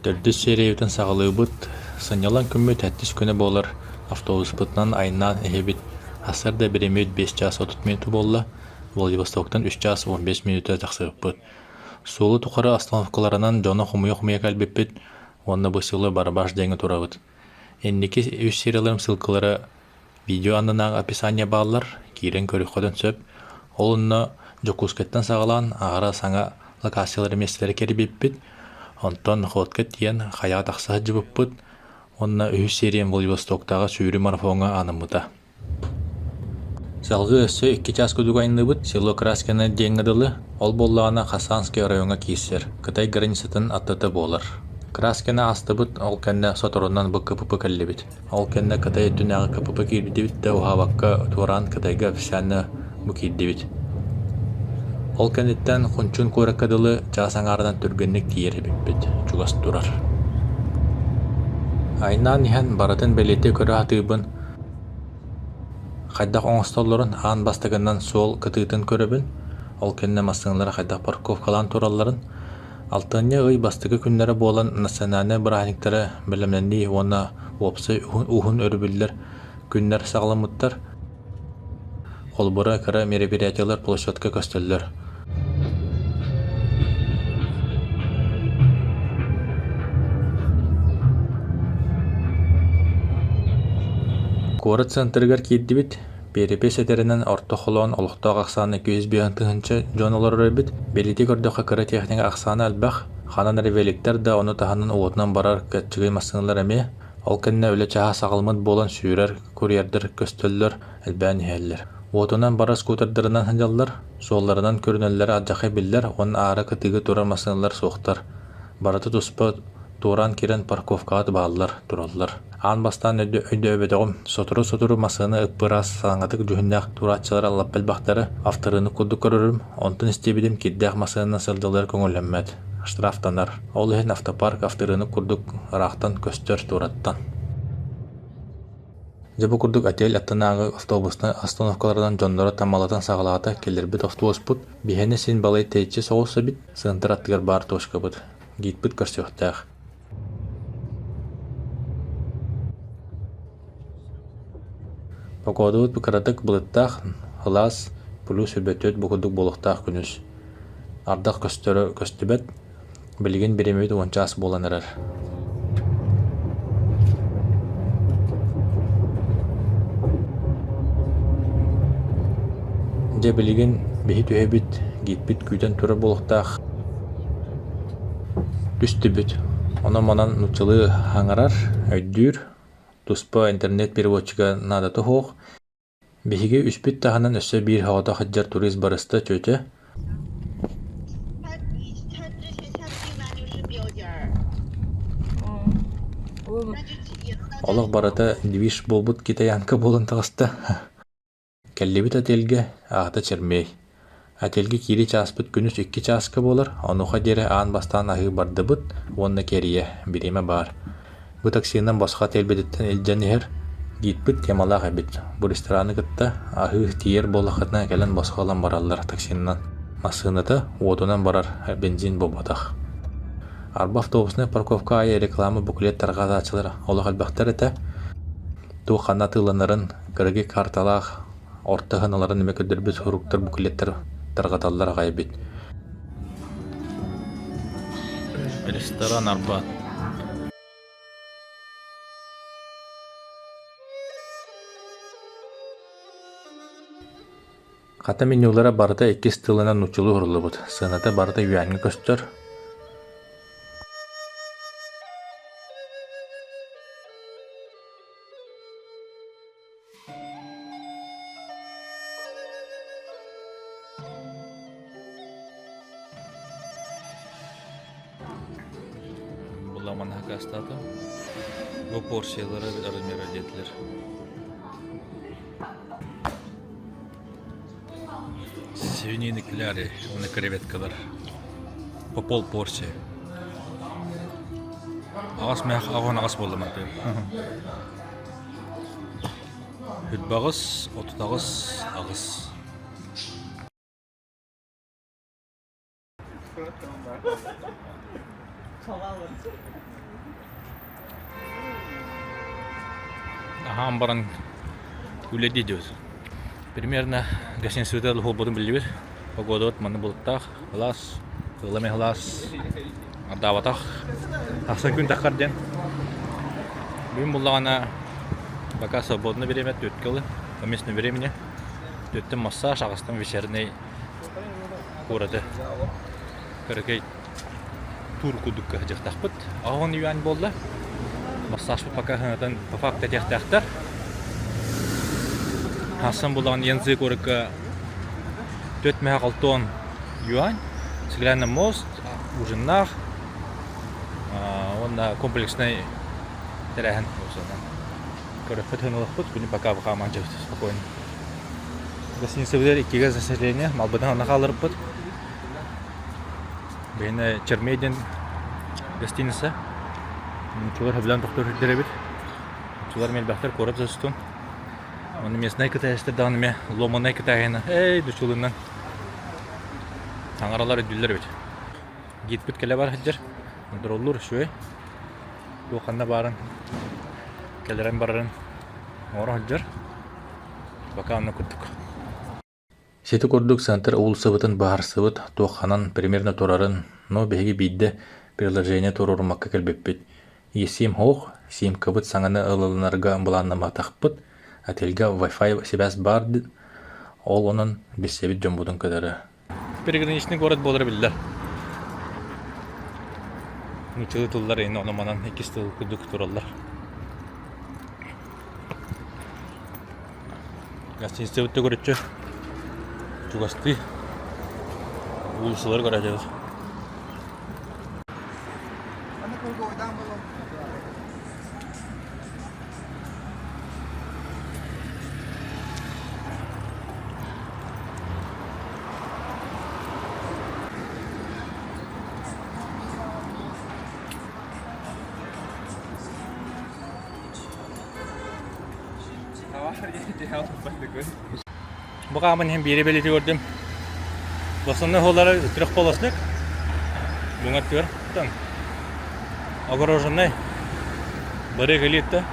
Төрдүс сиэрэйбитин саҕалыыбыт. Сынньалаҥ күммүт сэттис күнэ буолар. Автобуспутунан айаннаан иһэбит. Сарсыарда бириэмэбит 5 чаас 30 мүнүүтэ буолла. Владивостоктан 3 чаас 15 мүнүүтэ тахсыбыппыт. Суолу тухары остановкаларынан дьону хомуйа-хомуйа кэлбиппит уонна бу сылы Барабаш диэҥҥэ турабыт. Инники үс серияларым ссылкалара Видео аннынааҕы описание бааллар, киирэн көрүөххүтүн сөп. Ол онно Дьокуускайтан саҕалаан аһара саҥа локациялары миэстэлэри кэрийбиппит. Онтон Охотка тиийэн хайаҕа тахса сылдьыбыппыт уонна үһүс сериям Владивостоктааҕы сүүрүү марафоҥҥа анаммыта. Салгыы өссө 2 чаас курдук айанныыбыт село Краскино диэҥҥэ дылы, ол буоллаҕына Хасанский оройуоҥҥа киирсэр, Кытай границатын аттыта буолар. Краскино аастыбыт, ол кэннэ соторунан бу КПП кэллибит. Ол кэннэ Кытай өттүнээҕи КПП киирдибит да уһаабакка туораан Кытайга официально бу киирдибит. Ол кэнниттэн Хунчун куоракка дылы чаас аҥаарынан түргэнник тиийэр эбиппит, чугас турар. Айнаан иһэн барытын бэлиэтии көрө сатыыбын, хайдах оҥостоллорун аан бастакынан суол кытыытын көрөбүн, ол кэннэ массыыналары хайдах парковкалаан туралларын, Алтынньы ый бастакы күннэрэ буолан национальнай бырааһынньыктары бэлэмнэнии уонна уопсай уһун өрөбүллэр күннэр саҕаламмыттар. Холобура, кыра мероприятиелар площадка көстөллөр. Куорат центрыгар киирдибит. Биэрэпис этэринэн, орто холоон олохтоох ахсаана 205 тыһыынча дьон олорор эбит. Бэлиэтии көрдөххө, кыра техника ахсаана элбэх. Ханан эрэ великтэр да, ону таһынан уотунан барар кэрчигэй массыыналар эмиэ. Ол кэннэ үлэ чааһа саҕаламмыт буолан сүүрэр курьердар көстөллөр, элбээн иһэллэр. Уотунан барар скутердарынан сылдьаллар, суолларынан көрүнэллэрэ алдьархай биллэр уонна аара кытыыга турар массыыналар суохтар. Барыта туспа туораан киирэн парковкаҕа бааллар, тураллар. Аан бастаан өйдөөбөтөҕүм, сотору-сотору массыына ып-ыраас саҥатык дьүһүннээх турааччылар лаппа элбэхтэрэ, авторыны курдук көрөрүм, онтон истибитим кирдээх массыынанан сылдьаллара көҥүллэммэт, штрафтанар. Ол иһин автопарк авторыны курдук ыраахтан көстөр туораттан. Дьэ бу курдук отель аттынааҕы автобуснай остановкаларынан дьонноро таммалатан саҕалаата, кэлэрбит автобуспут биһиэнэ син балай тэйиччи соҕус эбит, центр аттыгар баар точкабыт, гидпит көрсүөхтээх. Погодабыт кыратык былыттаах, сылаас, плюс 24 бу курдук буолуохтаах күнүс. Ардах көстөрө көстүбэт, билигин бириэмэбит уон чаас буолан эрэр. Дьэ билигин биһи түһэбит, гидпит күүтэн турар буолуохтаах. Түстүбүт, онон-манан нууччалыы саҥарар, өйдүүр, туспа интернет-переводчига наадата суох. Биһиги үспүт таһынан өссө биир соҕотох сылдьар турист барыста чүөчэ. Олох барыта движ буолбут китаянка буолан таҕыста. Кэллибит отельга, аата Чермей. Отельга киирии чааспыт күнүс 2 чааска буолар, онуоха диэри аан бастаан аһыы бардыбыт уонна кэрийэ, бириэмэ баар. Бу таксинан босхо отельбититтэн илдьэн иһэр гидпит темалаах эбит. Бу рестораны кытта аһыы тиийэр буоллаххытына кэлэн босхо ылан бараллар таксинынан. Массыыната уотунан барар, бензин буолбатах. Арба автобуснай парковка аайы реклама буклет тарҕатааччылар олох элбэхтэр этэ. Туох ханна атыыланарын, кыргый карталаах орто сыаналарын эмэ көрдөрбүт суруктар, буклеттар тарҕаталлар аҕай эбит. Ресторан Арбат. Хата менюлара барыта иккис тылынан нууччалыы уһуллубут, сыаната барыта юаньҥа көстөр. Буламан хакастаатым. Бу порциялары размера диэтилэр. Свинины кляри, уонна креветкалар. По пол порции. Аҕас мээх аҕыс аҕас буолла мантыым. Үрбаҕыс, 38, аҕыс. Аһаан баран үлэлии диэбит. Примерно гостиницабытыгар буолбутун биллибит. Погодабыт манна булуттаах, ылаас, ыла эмиэ ылаас, ардаабатах. Тахсан күн таххар диэн. Бүгүн буллаҕына пока свободное время түөрткэ ылы, по местному времени. Түөрттэн массаж, аҕыстан вечерний куораты кыракый тур курдукка сылдьыахтаахпыт. Аҕыс юань буолла. Массажпыт пока сыанатын по факту этиэхтээхтэр. Хассан буллаҕын Янцзы куоракка 4 мэһэ 60 юань, Стеклянный мост, ужиннаах уонна комплекснай тэрээһин Көрөхпүт ылыахпыт, күнү пока хааман спокойно. Гостиницабытыгар иккигэ заселение, малбытын онно хаалларбыппыт. Биһиэнэ Чермей диэн гостиница. Нууччалар сөбүлээн тохтуур сирдэр эбит. Нууччалар элбэхтэр куорат зачастую. Уонна местнай китаецтар даҕаны эмиэ ломанай китаайына эй дучулунан таҥаралар өйдүүллэр эбит. Гидпит кэлэ бар сылдьар. Контроллуур үчүгэй. Туох ханна баарын кэлэрин барарын оҥоро сылдьар. Пока онно курдук. Сити курдук центр уулуссабытын быһаарсыбыт, туох ханан примерно турарын, но биһиги биирдэ приложение туруоруммакка кэлбиппит. Есим суох, симкабыт саҥаны ылынарга былааннамматахпыт, отельга Wi-Fi сибээс баар, ол онон билсибит дьоммутун кытары. Приграничный город буолара биллэр. Нууччалыы тыллар иһин онон-манан иккис тыл курдук тураллар. Гостиницабыт төгүрүччү чугастыы уулуссалары көрөөчүбүт. Бу хааман иһэн биири бэлиэтии көрдүм. Основной холлара трехполосник. Буҥа түөртэн. Огороженный. Бары кэлиэтэ.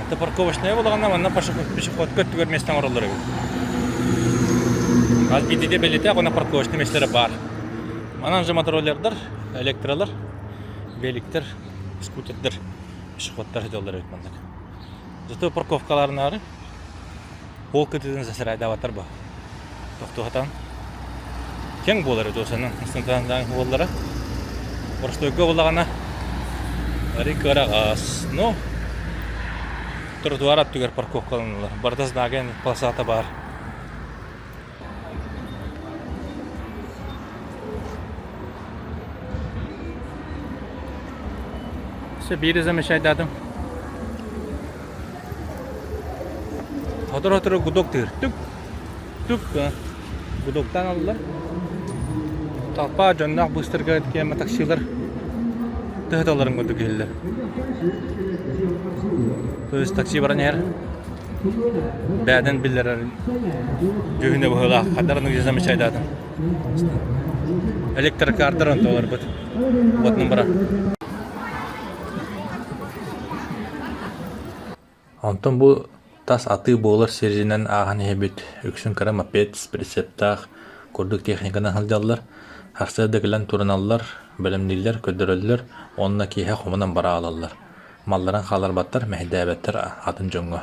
Это парковочная буолаҕына манна пешеходка өттүгэр миэстэ оҥороллор эбит. Хас биирдиитэ бэлиэтээх уонна парковочный миэстэлэрэ баар. Манан же мотороллердар, электролар, великтэр, скутердар, пешеходтар сылдьаллар эбит маннык. Зато парковкаларынаары Пол кытыытын засирайдаабаттар бу. Тохтуһатан. Кеҥ буолар этэ осанан ыстантаан буоллара. Простойга буоллаҕына арый кыараҕас. Но тротуар аттыгар парковкаланаллар. Барыта знага полосата баар. Все, биири замечайдаатым. Сотору-сотору гудок тыыр. Түк, түк гудоктаан аллар. Толпа дьонноох быыстарга киэмэ таксилар тыһыталларын курдук иһиллэр. То есть такси баран иһэр бэйэтин биллэрэр дьүһүнэ быһыылаах ханна эрэ замечайдаатым. Электрокардар онтуларбыт уотунан барар. Онтон бу тас атыы буолар сиринэн ааһан иһэбит, үксүн кыра мопед, прицептаах курдук техниканан сылдьаллар, сарсыарда кэлэн туруналлар, бэлэмнииллэр, көрдөрөллөр уонна киэһэ хомунан бара аҕалаллар. Малларын хаалларбаттар, мэһэйдээбэттэр атын дьоҥҥо.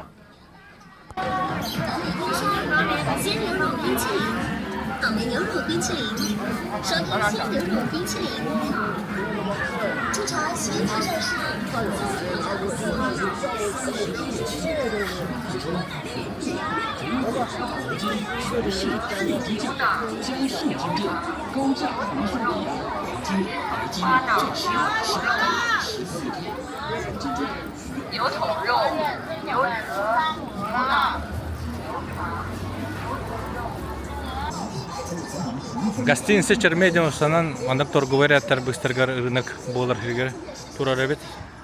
Гостиница Чермей диэн устанан маннык торговай рядтар быстаргар рынок буолар сиригэр турар эбит.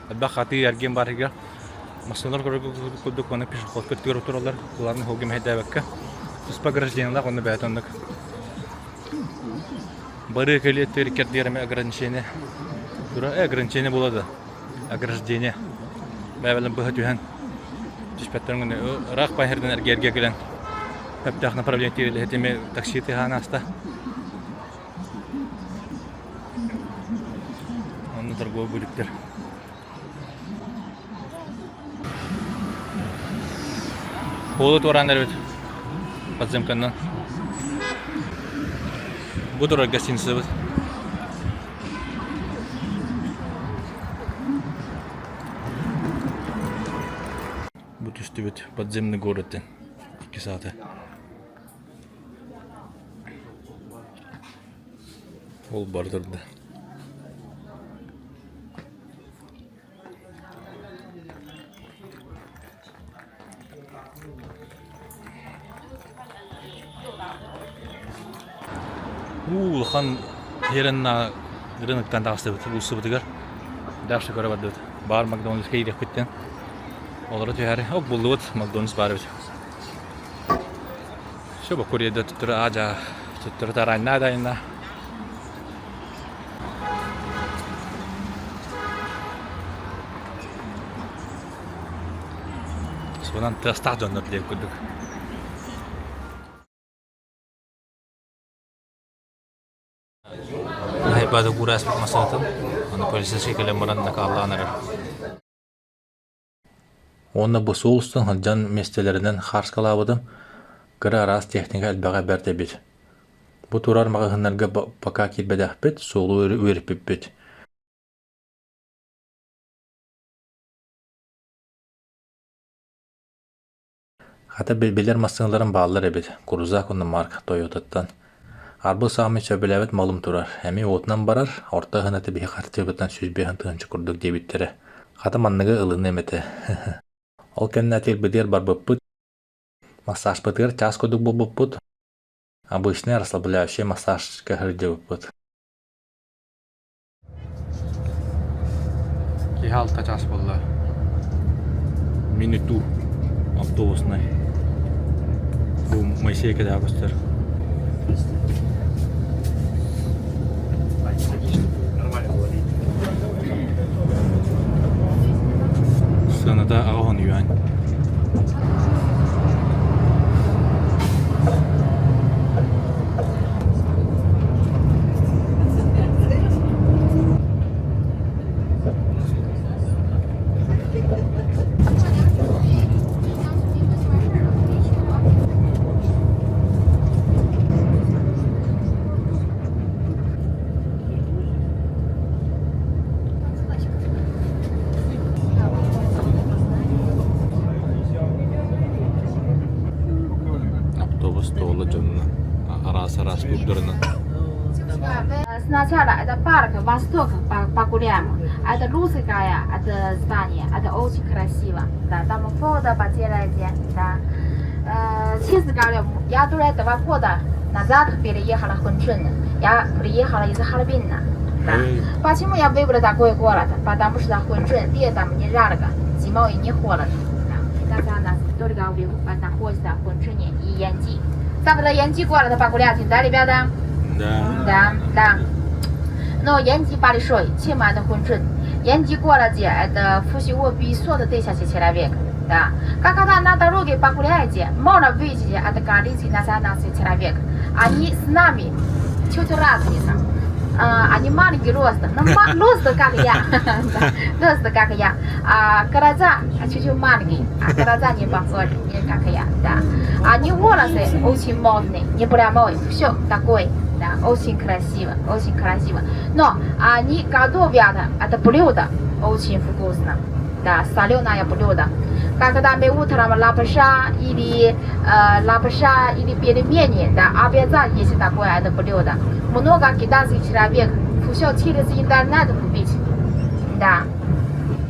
Элбэх атыы-эргиэн баар сиригэр. Массыыналар курдук маннык пешеходка өттүгэр тураллар. Главное хоһуга мэһэйдээбэккэ. Туспа гражданиннаах уонна бэйэтэ оннук Барыы кэлиэ өттүгэр иккэрдигэр эмэ ограничение тура э ограничение буола да ограждение бэйэлэрин быһа түһэн. Түспэттэрин ыраах баһырдан эргиэргэ кэлэн сөптөөх направление тиэрилэһитими такси тыаһаан ааста. Онно торговый бутиктар. Уолу туораан эрэбит подземканнан. Бу турар гостиницабыт. Бу түстүбүт подземный город диэн икки саата. Ол бар турда. Уу улахан Херенна рыноктан таҕыстыбыт уулуссабытыгар. Дальше көрө бардыбыт. Баар Макдональдска киириэхпиттэн. Олоро түһээри. Ок буллубут Макдональдс баар эбит. Все бокурьерда туттары аа-дьаа туттары тарааннаа дайынна. Суонан тыастаах дьоннор диэн курдук. Хайбаада куураспыт масаатын, аны полицейский кэлэн баран накааллаан эрэр. Уонна бу суол устун сылдьан миэстэлэринэн хаарскалаабытым, кыра араас техника элбэҕэ бэрт эбит. Бу турар маҕаһыыннарга пока киирбэтэхпит, суолу үөрүппүппүт. Хата билэр массыыналарым бааллар эбит, Крузак уонна Марк Тойотаттан. Арбы саамай сөбүлээбит малым турар, эмиэ уотунан барар, орто ыһыната биһи хартыыбытынан 105 тыһыынча курдук диэбиттэрэ. Хата манныгы ылыныам этэ. Ол кэннэ отельбытыгар барбыппыт, массажпытыгар чаас курдук буолбуппут, обычный расслабляющий массажка сылдьыбыппыт. Киһи алта чаас буолла. Минуту автобуснай. Бу Моисей кэдэҕэ көстөр. Сыаната 80 юань. Автобус туола дьонно араас-араас туурдарынан Сначала это парк Восток погуляем. Это русская, это здание, это очень красиво. Да, там фото поделайте, да. Честно говоря, я до этого года назад переехала в Хунчун. Я приехала из Харбина. Да. Почему я выбрала такой город? Потому что Хунчун летом не жарко, зимой не холодно. Да. 大家呢только находится в Хунчуне и Янджи. 咱们的延吉过了的погулять在里边的。 Да. Да, да. Но 延吉большой, чем это Хунчун. 延吉过了街，это всего 500 тысяч человек. Да. Когда на дороге погуляете, можно видеть это количество национальности человек. Они с нами чуть разница. Они маленький рост, но рост как я, рост как я. А глаза чуть-чуть маленький, а глаза не похожи, не как я, да. Они волосы очень модные, не прямой, все такой, да, очень красиво, очень красиво. Но они готовят это блюдо очень вкусно, да, соленое блюдо. Когда мы утром лапша или лапша или пельмени, да, обязательно есть такое это блюдо. Много китайских человек все через интернет купить, да.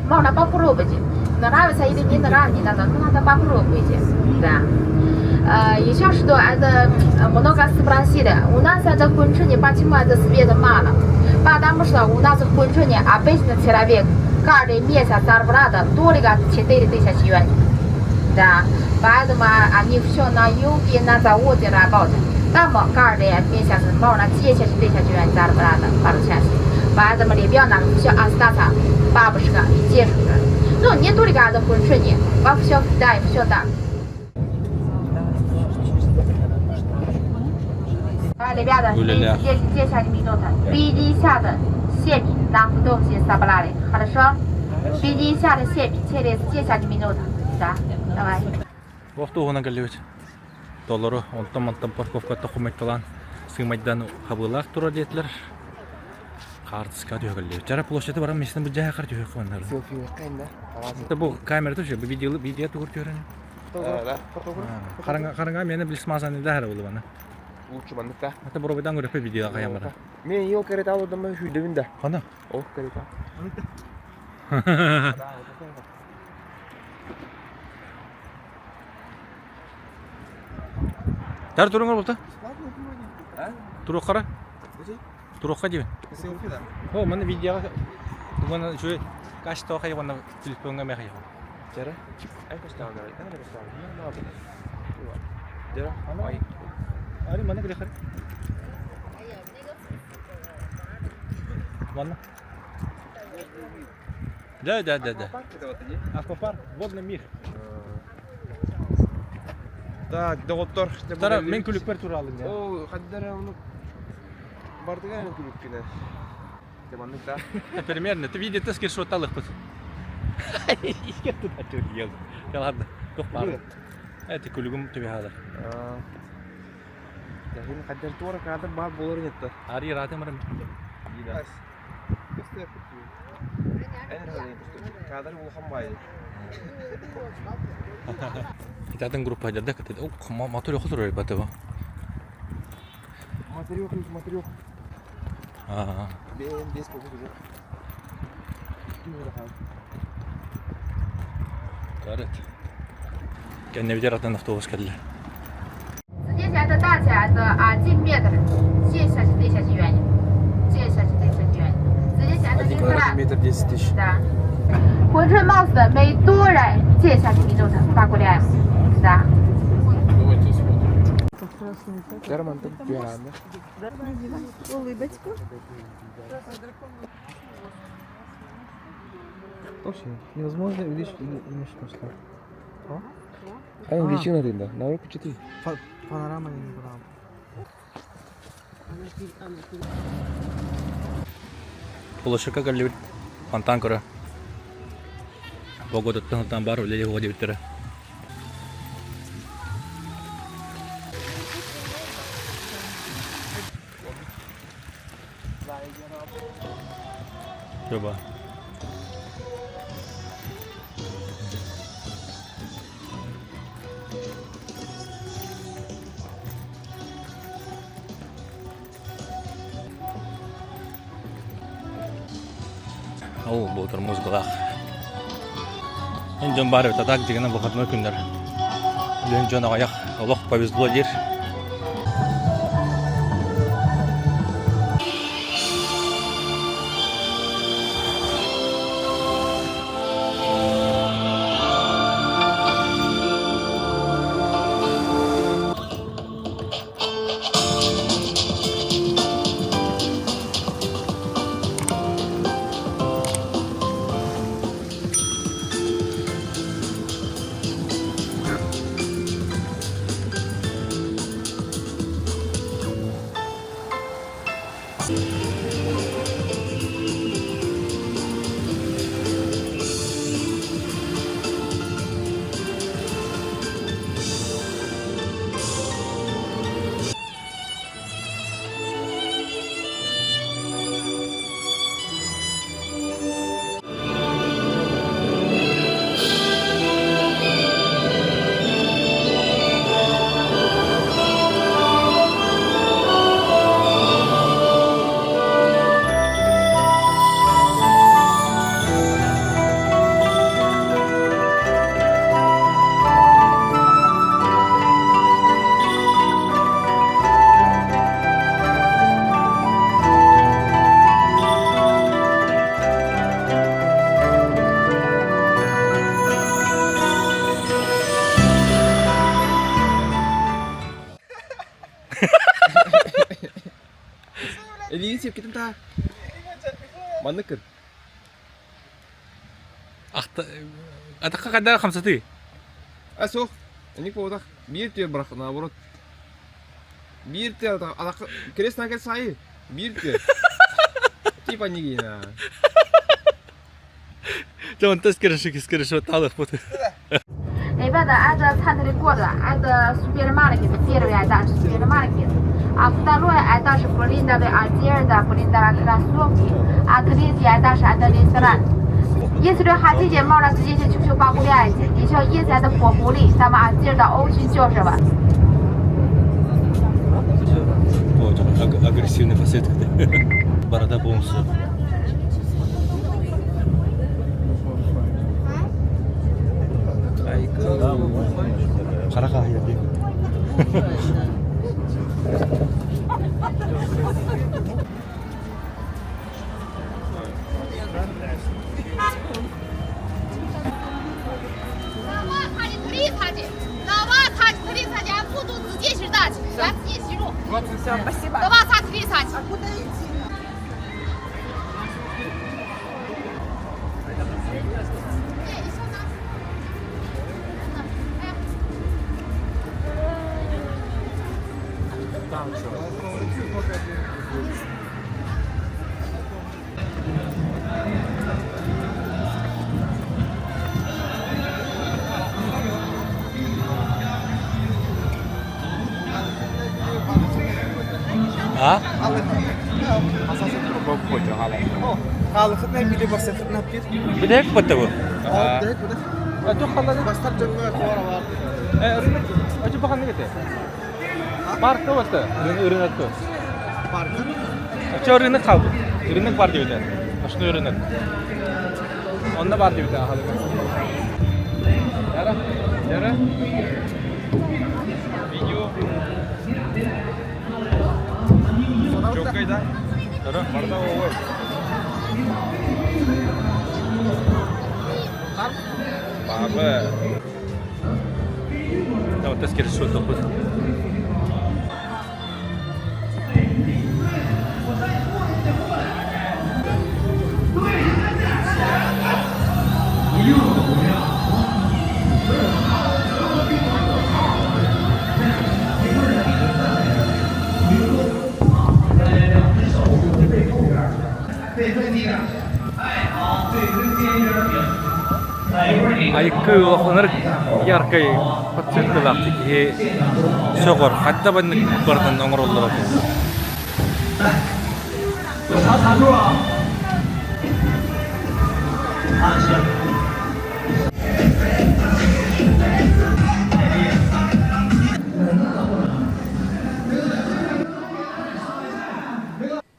Можно попробовать. Нравится или не нравится, не надо, но надо попробовать, да. Еще что, это много спросили. У нас это в Хунчуне, почему это света мало? Потому что у нас в Хунчуне обычный человек каждый месяц зарплата только 4000 юань. Да, поэтому они все на юге, на заводе работают. Там каждый месяц можно 10 тысяч юань зарплата получать. Поэтому ребенок все остается бабушка и дедушка. Ну, не только это хунчуне, во всем да, все так. Ребята, Үлэлээх. 10 минут. 50 семь на автобусе собрали. Хорошо? 57 через 10 минут. Да, давай. Туох туһунан кэллибит? Толору онтон-мантан парковкаттан хомойтолоон сыымайдаан хабыылаах турар диэтилэр. Хаартыска түһэ кэллибит. Чара площади баран местен быдьаахар түһүөх оннар. Это бу камера түһэ, бу видео видео тугур түһэрэн. Харанга харанга мені билсмазаны да хара булыбаны. Лучше маннык да. Это буробайдан көрөппө видео каям бара. Мен ел карета алудам хүйдөбүн да. Хана. Ол карета. Тар туруңар болта. Туруққара. Туруққа дибин. Селфи да. О, маны видеоға тугана үчүгэй качество хайванна телефонга мэ хайван. Жара. Ай костаа давай. Ана костаа. Жара. Ай. Ари маны киле хари. Манна. Да, да, да, да. Аквапарк, водный мир. Так, доҕоттор. Тара мен күлүкпэр туралым я. Ол хаддара ону бардыга эн күлүккүнэ. Те маннык да. Примерно, ты видите, скриншотталыхпыт. Я туда ел. Я ладно, тух баар. Это күлүгүм түбэ хаалар. Дахин хаддар туора кадр баар буолар нетта. Ари раты марым. Кадр улахан баайы. Итатын группа дерде кытыд. О, мотор yok турар баты бу. Материал, материал. Аа. Бен бес болду уже. Карет. Кэннебитер атын автобус кэллэ. 直接下的大起来的啊，进面的，借下去对下去远，借下去对下去远，直接下的 Один 就是了 квадратный метр 10 тысяч. да. 珲春帽子每多人借下去民众的发过来，да. Жармантын түһээнэ. Улыбочку. Вообще, невозможно увеличить или уменьшить масштаб. А? увеличил надо, да. На руку 4. Панорама не брал. Площадка кэллибит фонтан көрө. Погодаттан фонтан бар үлэлиэх уға диэбиттэрэ. Жоба. Ол буотар музыкалаах. Эн дьон баар эбит, а так дьиҥинэн выходной күннэр. Үлэһит дьон аҕыйах, олох повезло диир. Илиини сиэпкитин таа. Маннык кыр. Атахха хайдах хамсатыы? А суох, ник буолбатах. Биир түөр бырах, наоборот. Биир түөр атахха крест накрест сайы. Биир түөр. Типа нигина. Дьэ онтон скриншот таалыахпыт. 那边的按照餐厅的过的，按照 supermarket первый этаж supermarket，啊，второй этаж блиндовый одежда, блиндовая кроссовки，啊，третий этаж это ресторан。也是对哈姐姐冒了直接去求求八股两去，你像也在的破玻璃，咱们俺接着欧去教是吧？ Агрессивный подсветка. Борода полностью. Хара хаһыйар Спасибо. А? Билек бата бу. Паркта бата. Рынок. Чо рынок қалды. Рынок бар деп Основной рынок. Онда бар деп Яра? Яра? Видео. Чоккайда. Яра, барда ой. Баба. Да, вот скриншот тохут. Айкы улаханар яркай подсветкалаах киһи сөҕөр хатта баннык барытын оҥороллор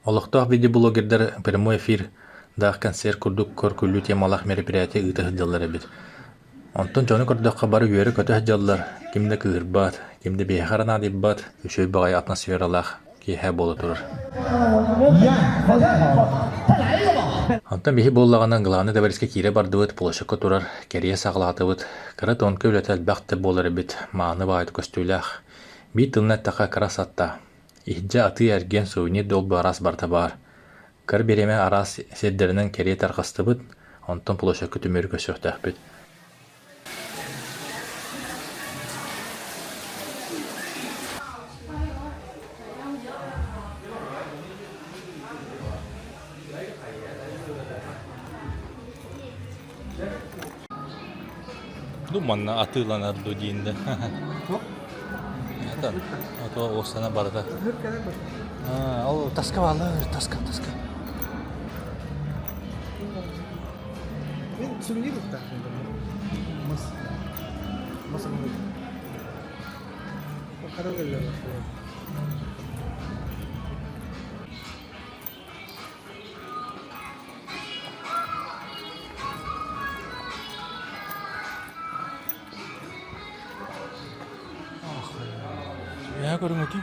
Олохтоох видеоблогердар прямой эфир даах концерт курдук көр-күлүү темалаах мероприятие ыыта сылдьаллар эбит. Онтон дьону көрдөххө бары үөрэ-көтө сылдьаллар, ким да кыыһырбат, ким да биһиэхэ эрэ наадыйбат, үчүгэй баҕайы атмосфералаах киэһэ буола турар. Онтон биһи буоллаҕына главный дворецка киирэ бардыбыт, площадка турар, кэрийэ саҕалаатыбыт. Кыра тонкай үлэтэ элбэх да буолар эбит, мааны баҕайы көстүүлээх. Биир тылынан эттэххэ кыра сатта. Иһирдьэ атыы-эргиэн сувенир долбу араас барыта баар. Кыра бириэмэ араас сирдэринэн кэрийэ тарҕастыбыт, онтон площадка түмүрү көрсүөхтээхпит. Ду манна атыыланар ду диин да. Это а то барыта. Ол таска баалар, таска, таска. Мен сувенир так. Мас. Мас Я көрүҥүтүй?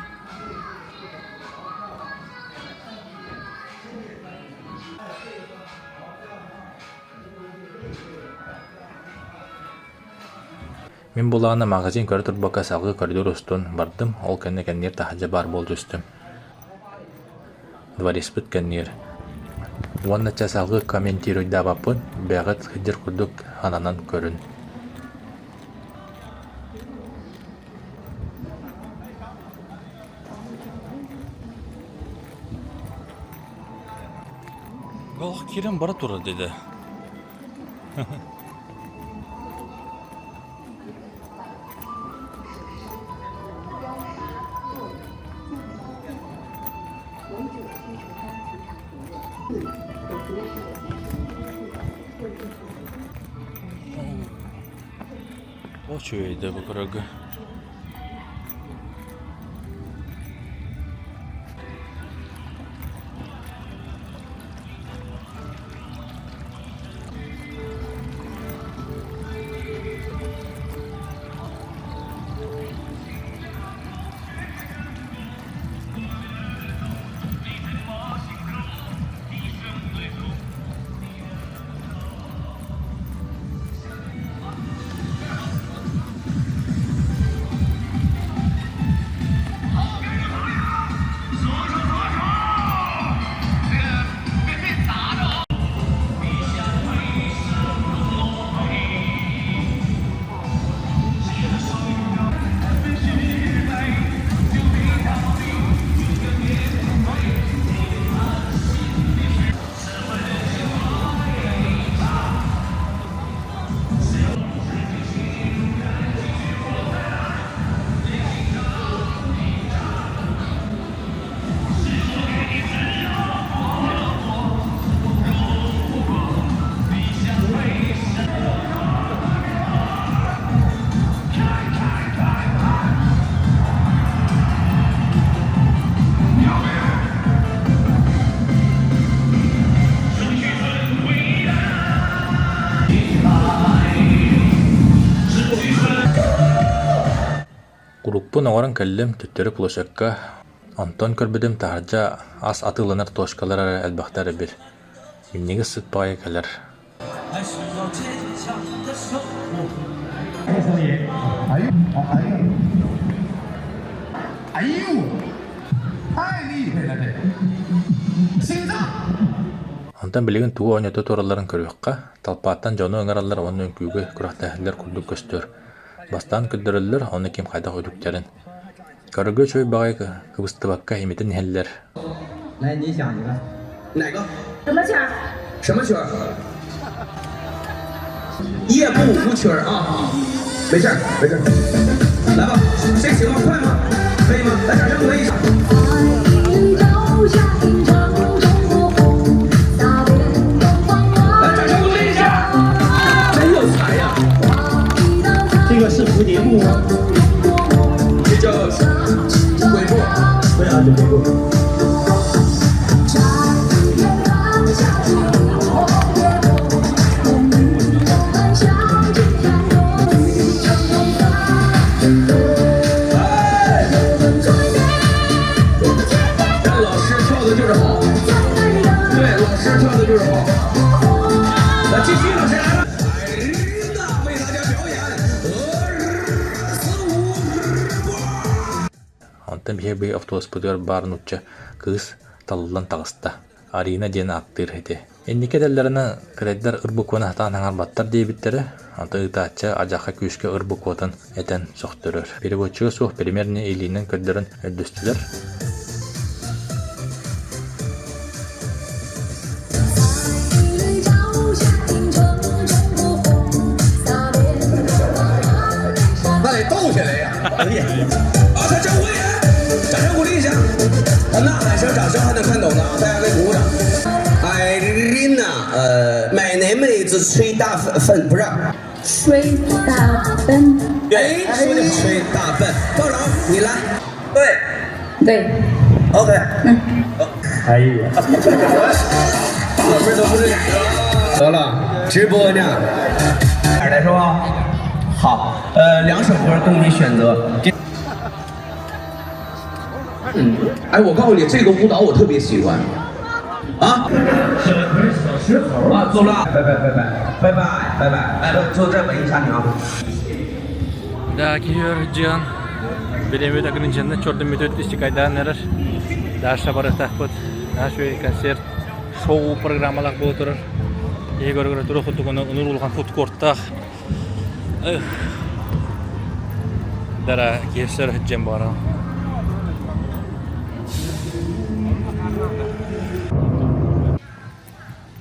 Мин булаҕына магазин көрө турбакка салгыы коридор устун бардым, ол кэннэ кэнниэр таһырдьа баар буола түстүм. Дворецпыт кэнниэр. Уонна чэ салгыы комментируйдаабаппын, бэйэҕит сылдьар курдук сананан көрүн. Олох киирэн бара турар диде. Үчүгэй да бу көрөргө. Куруппун оҥорон кэллим, төттөрү площадка, онтон көрбүтүм таһырдьа ас атыыланар точкалар эрэ элбэхтэр эбит. Минньигэс сыт баҕайы кэлэр. Онтон билигин тугу оонньото туралларын көрүөххэ, толпаттан дьону ыҥыраллар уонна үҥкүүгэ күрэхтэһэллэр курдук көстөр. Бастаан көрдөрөллөр, ону ким хайдах үтүктэрин. Көрөргө үчүгэй баҕайы кыбыстыбакка имитэн иһэллэр. 来，你想一个，哪个？什么曲儿？什么曲儿？夜步舞曲儿啊，没事儿，没事儿。来吧，这情况快吗？可以吗？来，掌声鼓励一下。来，掌声鼓励一下。真有才呀！这个是蝴蝶步吗？这叫鬼步。对啊，就鬼步。但老师跳的就是好，对，老师跳的就是好。来，继续，老师来了。为大家表演 Онтон биһиги автобуспутугар баар нуучча кыыс талыллан таҕыста. Арина диэн ааттыыр ити. Инники этэллэринэн кырайдар ыр букваны сатаан аҥарбаттар диэбиттэрэ, онтон ыытааччы адьаха күүскэ ыр букватын этэн сөхтөрөр. Переводчига суох примерно илиинэн көрдөрөн өйдөстүлэр. 那得逗起来呀！啊，他叫我演，掌声鼓励一下。他呐喊声、掌声还能看懂呢，大家给鼓鼓掌。艾琳娜，呃，my name is 崔大粪，不是吹大笨。哎，说的吹大笨。道长，你来。对，对。 OK。嗯。哎呀，老妹都不是得了，直播呢。哪来是吧？好，呃，两首歌供你选择。嗯，哎，我告诉你，这个舞蹈我特别喜欢。啊，小腿小石头啊，走了，拜拜拜拜拜拜拜拜，来，坐这闻一下你啊。 Да, киһи Бириэмэ ограниченно чордун бүтүт истикайдаан эрэр. Даша барыахтаахпыт. Наша үчүгэй концерт. Шоу программалаах буола турар. Киһи көрө-көрө туруох курдук ону ыныр улахан фудкорттаах. Дара киһи сылдьан баара.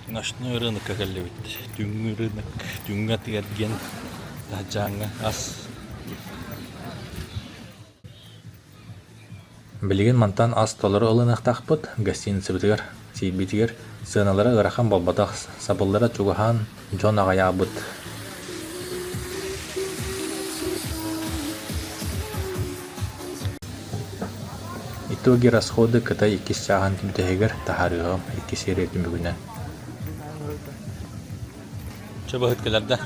Ночной рынокка кэллибит. Түүҥҥү рынок, түүҥҥү атыгар диэн таһдьааҥҥа ас. Билигин мантан ас толору ылыныахтаахпыт, гостиницабытыгар, сиирбитигэр сыаналара ыарахан буолбатах, сабыллара чугаһаан, дьон аҕыйаабыт. Итоги расходы Кытай иккис чааһын бүтэһигэр таһаарыаҕым икки серия түмүгүнэн. Чэ быһыт кэлэр да?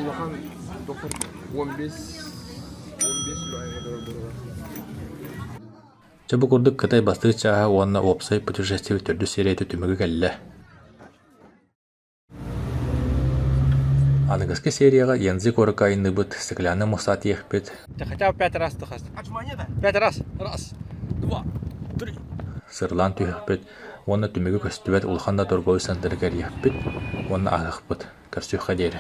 Улахан доктор 15 15 Чэ бу курдук Кытай бастыыр чааһа уонна уопсай путешествие төрдүс серията түмүгэ кэллэ. Аныгыскы серияҕа Янцзы куоракка айанныыбыт, стеклянный моста тиэхпит. Хотя бы пять раз тахас. Пять раз. Раз, два, три. Сырылаан түһүөхпүт уонна түмүгү көстүбэт улахан да торговый центры кэрийиэхпит уонна аһыахпыт. Көрсүөххэ диэри.